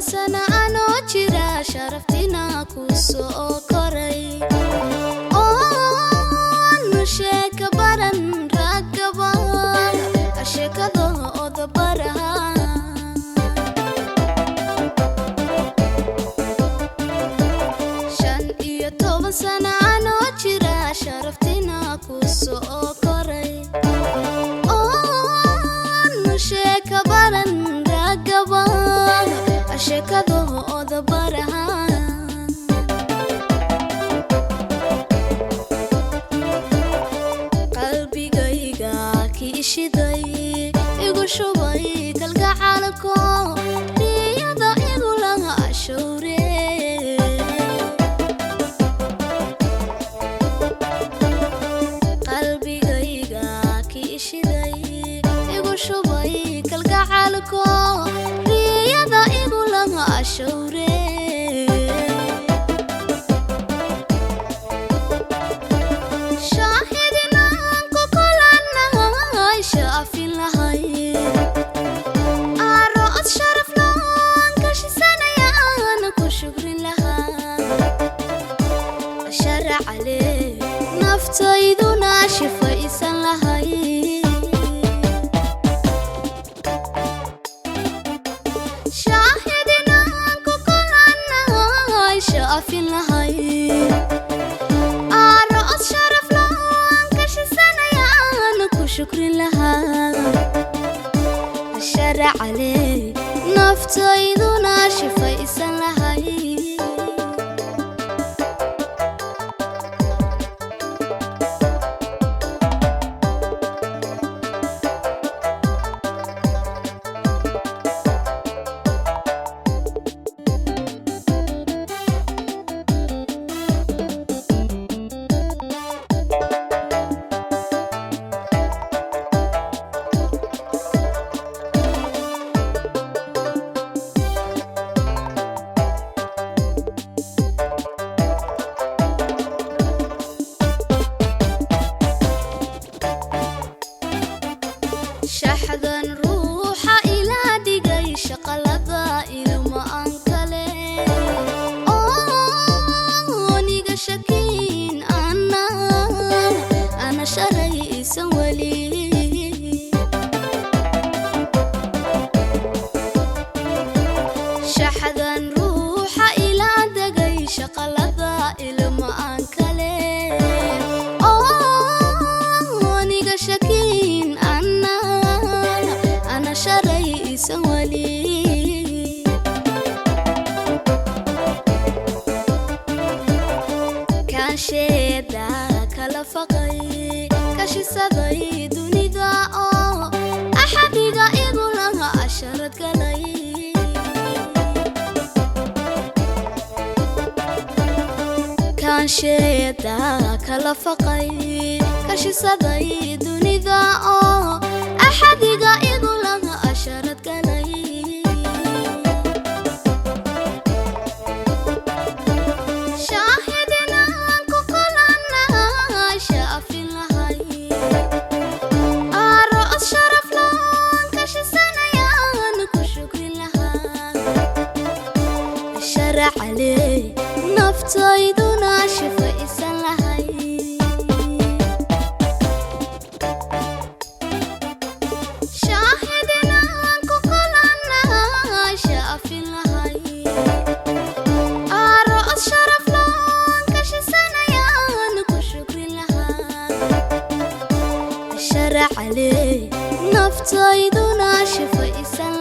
Sana anoo jira sharaftina ku soo koray oon sheeka baran ragaba sheekadooda baraha. 15 sana anoo jira sharaftina ku soo koray oon sheeka baran ragaba sheekadooda baraha. Qalbigayga kiishiday igu shubay kalgacalko riyada igu laga showre. Qalbigayga kiishiday igu shubay kalgacalko riyada igu laga showre. Shaahidinaan ku kulanahay shaafin lahay aroos sharaf laan kashisanayaan ku shukrin lahaa sharcale naftayduna shifaysan lahay. Shaahidinaan ku kulanahay shaafin lahay aroos sharaf laan kashisanayaan ku shukrin lahaa sharcale naftayduna shifaysan lahay. Shaxdan ruuxa ilaa dhigay shaqalada ilma aan kale ooniga shakiin ana ana sharaysan weli. Shaxdan ruuxa ilaa degay shaqalada ilma aan kale ooniga shakiin ana ana sharaysan weli. Kaansheeda kala faqay kashisaday dunida oo axadiga igu laga asharad galay. Kaansheeda kala faqay kashisaday dunida oo axadiga igu laga asharad galay. Shaahidinaan ku kulanahay shaafin lahay aroos sharaf laan kashisanayaan ku shukrin lahaa sharcale naftayduna shifaysan lahay. Shaahidinaan ku kulanahay shaafin lahay aroos sharaf laan kashisanayaan ku shukrin lahaa sharcale naftayduna shifaysan.